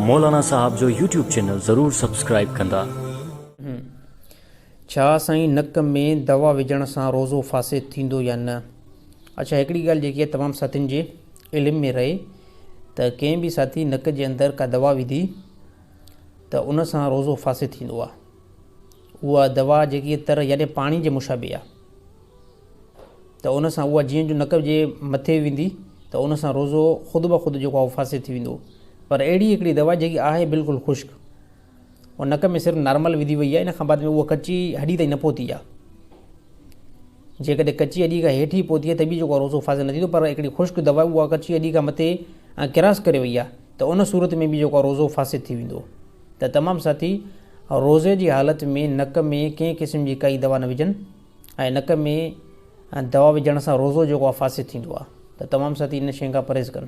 مولانا صاحب جو YouTube channel ضرور سبسڪرائيب ڪندا. ڇا سائين نڪ ۾ دوا وجهڻ سان روزو فاسد ٿيندو يا نه؟ اڇا هڪڙي ڳالهه جيڪي آهي تمام ساٿين جي علم ۾ رهي ته ڪنهن به ساٿي نڪ جي اندر ڪا دوا وڌي ته ان سان روزو فاسد ٿيندو آهي اها دوا جيڪي تر يعني پاڻي جي مشابه آهي ته ان سان اها جيئن جو نڪ جي مٿي ويندي ته ان سان روزو خود بخود جيڪو آهي فاسد ٿي ويندو پر اهڙي هڪڙي دوا جيڪي آهي بلڪل خشڪ اها نڪ ۾ صرف نارمل وڌي وئي آهي ان کان بعد ۾ اها ڪچي هڏي تائين نه پهتي آهي جيڪڏهن ڪچي هڏي کان هيٺ ئي پهتي آهي ته به جيڪو روزو فاسد نه ٿيندو پر هڪڙي خشڪ دوا اها ڪچي هڏي کان مٿي ڪراس ڪري وئي آهي ته ان صورت ۾ به جيڪو روزو فاسد ٿي ويندو ته تمام ساٿي روزي جي حالت ۾ نڪ ۾ ڪنهن قسم جي ڪائي دوا نه وجهن ۽ نڪ ۾ دوا وجهڻ سان روزو جيڪو آهي فاسد ٿيندو آهي ته تمام ساٿي ان شين کان پرهيز ڪن.